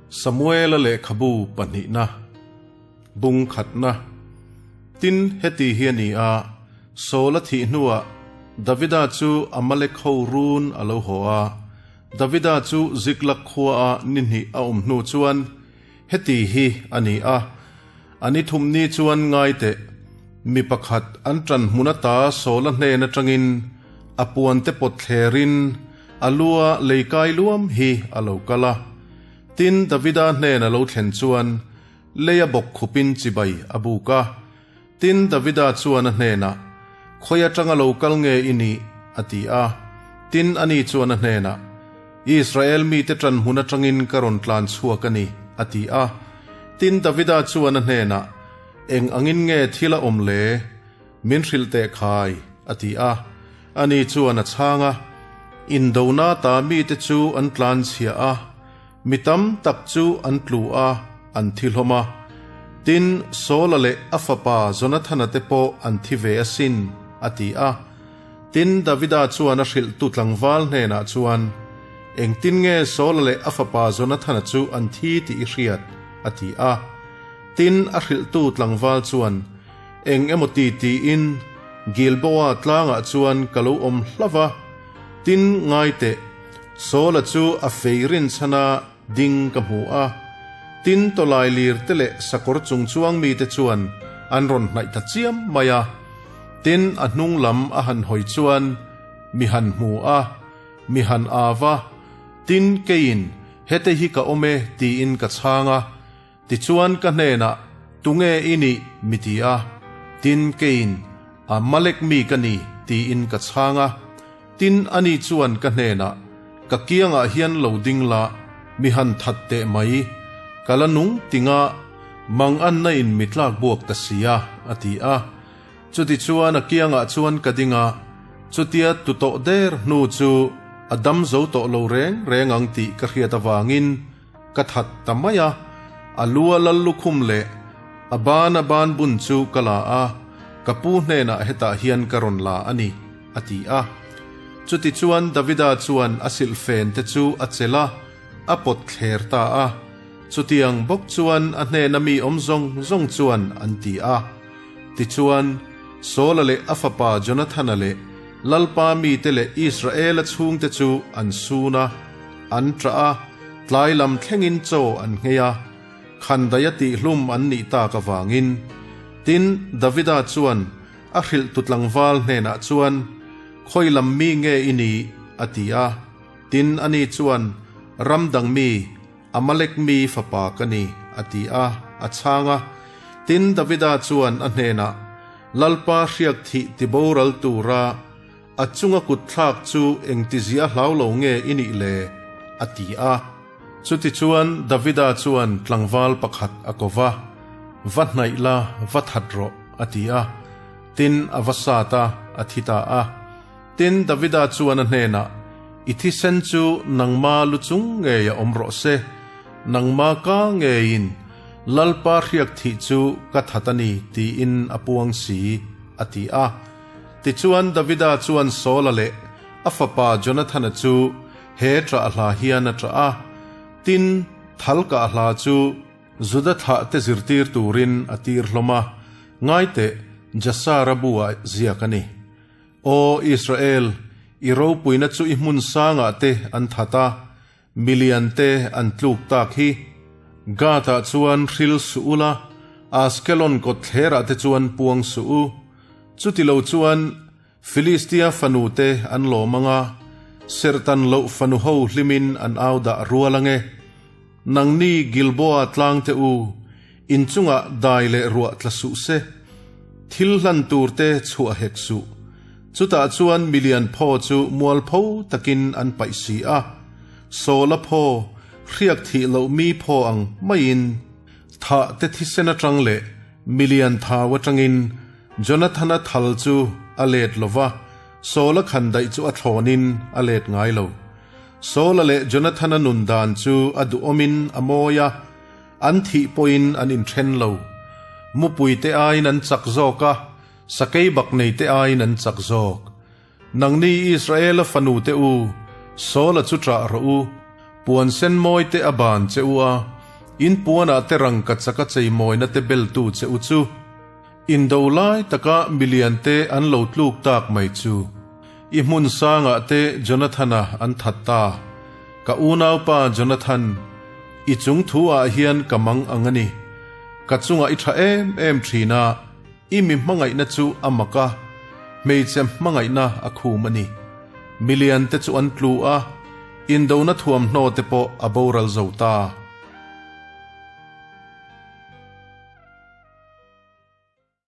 Samuela lehkhabu pahnihna, bung khatna. Tin, heti hi a ni a, Saula thih hnuah Davida chu Amalek ho run a lo haw a. Davida chu Ziklag khuaah ni hnih a awm hnu chuan heti hi a ni a, A ni thum ni chuan ngai teh, mi pakhat an ṭan hmun ata Saula hnen aṭangin a puante pawt thlerin a lua leikai luam hi a lo kal a. Tin, Davida hnen a lo thlen chuan leia bawk khupin chibai a buk a. Tin, Davida chuan a hnenah, Khawi aṭanga lo kal nge i nih? a ti a. Tin, ani chuan a hnenah, Israel mite ṭan hmun aṭangin ka rawn tlan chhuak a ni, a ti a. Tin, Davida chuan a hnenah, Eng angin nge thil a awm le? Min hrilh teh khai, a ti a. Ani chuan a chhang a, Indona ta mite chu an tlan chhia a, mi tam tak chu an tlu a, an thi hlawm a. Tin, Saula leh a fapa Jonathana te pawh an thi ve asin, a ti a. Tin, Davida chuan a hrilhtu tlangval hnenah chuan, Engtin nge Saula leh a fapa Jonathana chu an thi tih i hriat? a ti a. Tin, a hrilhtu tlangval chuan, Eng emaw ti tiin Gilboa tlangah chuan ka lo awm hlauh va, tin, ngai teh, Saula chu a fei rinchhana ding ka hmu a. Tin, tawlai lir te leh sakawr chung chuang mite chuan an rawn hnaih ta chiam mai a. Tin, a hnung lam a han hawi chuan mi han hmu a, mi han au a, Tin, keiin hete hi ka awm e tiin ka chhang a. Tichuan ka hnenah, Tunge i nih? mi ti a. Tin, keiin, Amalek mi ka ni, tiin ka chhang a. Tin, ani chuan ka hnenah, Ka kiangah hian lo ding la, mi han that teh mai. Ka la nung tinga manganna in mi tlak buak ta si a, a ti a. Chutichuan a kiangah chuan ka ding a, chutia tu tawh der hnu chu a dam zo tawh lo reng reng ang tih ka hriat avangin ka that ta mai a, a lu a lal lukhum leh a ban a ban bun chu ka la a, ka pu hnenah hetah hian ka rawn la a ni, a ti a. Chutichuan Davida chuan a silhfen te chu a chelh a, a pawt thler ta a. Chutiang bawk chuan a hnena mi awm zawng zawng chuan an ti a. Tichuan, Saula leh a fapa Jonathana leh Lalpa mite leh Israela chhungte chu an sun a, an ṭah a, tlai lam thlengin chaw an nghei a, khandaia tihhlum an nih tak avangin. Tin, Davida chuan a hrilhtu tlangval hnenah chuan, Khawi lam mi nge i nih? a ti a. Tin, ani chuan, Ram dang mi, Amalek mi fapa ka ni, a ti a, a chhang a. Tin, Davida chuan a hnenah, Lalpa hriak thih tiboral tura a chunga kutthlak chu engtizia hlau lo nge i nih le? a ti a. Chutichuan Davida chuan tlangval pakhat a ko va, Va hnaih la, va that rawh, a ti a. Tin, a va sat a, a thi ta a. Tin, Davida chuan a hnenah, I thisen chu nangma lu chung ngei a awm rawh se, nangma ka ngeiin Lalpa hriak thih chu ka that a ni, tiin a puang si, a ti a. Tichuan, Davida chuan Saula leh a fapa Jonathana chu he ṭah hla hian a ṭah a, tin, thal kah hla chu Juda thlah te zirtir turin a tir hlawm a, ngai teh, Jasara buah ziak a ni. Aw Israel, i ropuina chu i hmun sangah te an that a, Milian te an tluk tak hi. Gath-ah chuan hril suh u la, Askelon kawtthlerah te chuan puang suh u. Chuti lo chuan Filistia fanu te an lawm ang a, serhtan loh fanu ho hlimin an au dah rual ang e. Nangni Gilboa tlang te u, in chungah dai leh ruah tla suh se, thil hlan tur te chhuah hek suh. Chutah chuan milian phaw chu mualpho takin an paih si a, Sawla phaw, hriak thih loh mi phaw ang maiin, thah te thisen atang leh milian thau atangin Jonathana thal chu a let lo va, Sawla khandaih chu a thlawnin a let ngai lo. Sawla leh Jonathana nun dan chu a duhawmin a mawi a, an thih pawhin an inthen lo. Mupuite aiin an chak zawk a, Sakei bak nei te aiin an chak zawk. Nangni Israela fanu te u, Saula chu ṭah rawh u, puan sen mawi te a ban che u a. In puanah te rangkachaka cheimawina te beltu che u chu. Indo lai taka milian te an lo tluk tak mai chu. I hmun sangah te Jonathana an that ta. Ka unaupa Jonathan, i chung thu ah hian ka mang ang a ni. Ka chungah i tha em em thin a, i mi hmangaihna chu a mak a, hmeichhe hmangaihna a khum a ni. Milian te chu an tlu a, indona thuamhnaw te pawh a boral zo ta.